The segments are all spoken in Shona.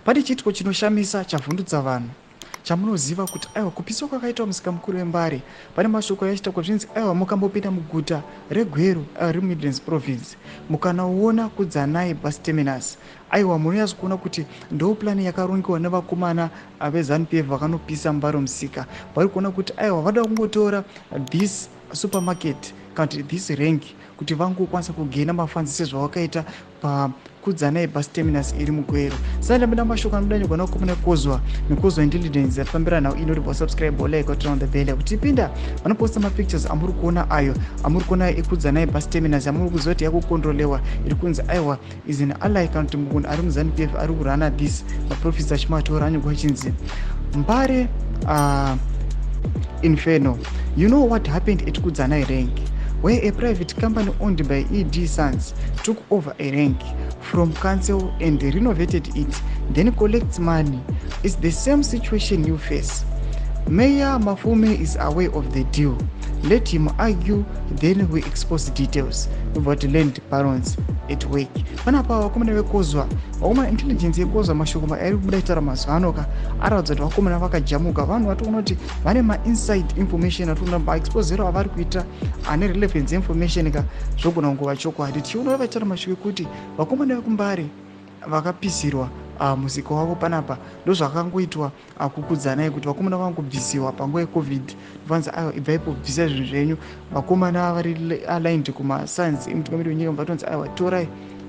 Pane chiitiko chinoshamisa chavhundutsa vanhu chamunoziva kuti aiwa, kupiswa kwakaitwa musika mukuru weMbare. Pane mashoko ayachitaurwa zvinzi aiwa, mukambopinda muguta reGweru reMidlands Province, mukanaona Kudzanai Bus Terminus, aiwa, munonyatso kuona kuti ndo plan yakarongiwa nevakomana veZANU PF vakanopisa Mbare musika. Vari kuona kuti aiwa, vada kungotora this supermarket kana kuti this rank kuti vangokwanisa kugaina mafunds sezvavakaita paKudzanai Bus Terminus iri muGweru. Saka ndapinda mashoko anobuda nyogona kukomana Kozwa neKozwa Intelligence yatifambira nhau ino. Ribva subscribe, like, turn on the bell kuti tipinda vanoposta mapictures amuri kuona ayo, amuri kuona eKudzanai Bus Terminus, amuri kuziva kuti yakucontrolewa, iri kunzi aiwa, is an ally kana kuti munhu ari muZANU PF ari kuruna this maprofits achimatora. Anyogwa achinzi Mbare inferno. You know what happened at Kudzanai rank, where a private company owned by ED Sons took over a rank from council and renovated it, then collects money. It's the same situation you face. Mayor Mafume is aware of the deal. Let him argue, then we expose details about land barons at work. Panapa vakomana veKozwa, vakomana intelligence yeKozwa, mashoko ari kubuda itaura mazuva ano ka aratidza kuti vakomana vakajamuka. Vanhu vatoona kuti vane mainside information, atoona maexposero avari kuita ane relevance information ka, zvogona kungova chokwadi. Tichiona vaitaura mashoko ekuti vakomana vekuMbare vakapisirwa musika wavo panapa, ndozvakangoitwa kuKudzanai, kuti vakomana vangobvisiwa panguva yeCovid, vanzi aiwa, ibvaipo, bvisai zvinhu zvenyu. Vakomana vari aligned kumasons emutungamiri wenyika, vatonzi aiwa, torai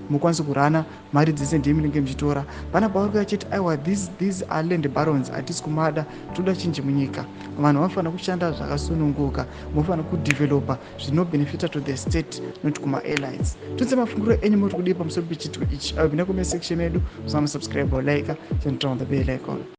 mukwanise kurana mari dzese, ndii munenge muchitora. Panapa vari kuyachiti aiwa, these are land barons, hatisi kumada, toda chinji munyika. Vanhu vanofanira kushanda zvakasununguka, munofanira kudevelopa zvinobenefita to the state, not kumaelites. Tutse mafungiro enyu, muri kudii pamusoro pechiitiko ichi? Ayo, pinda comment section yedu, musamusubscribe, like and turn on the bell icon.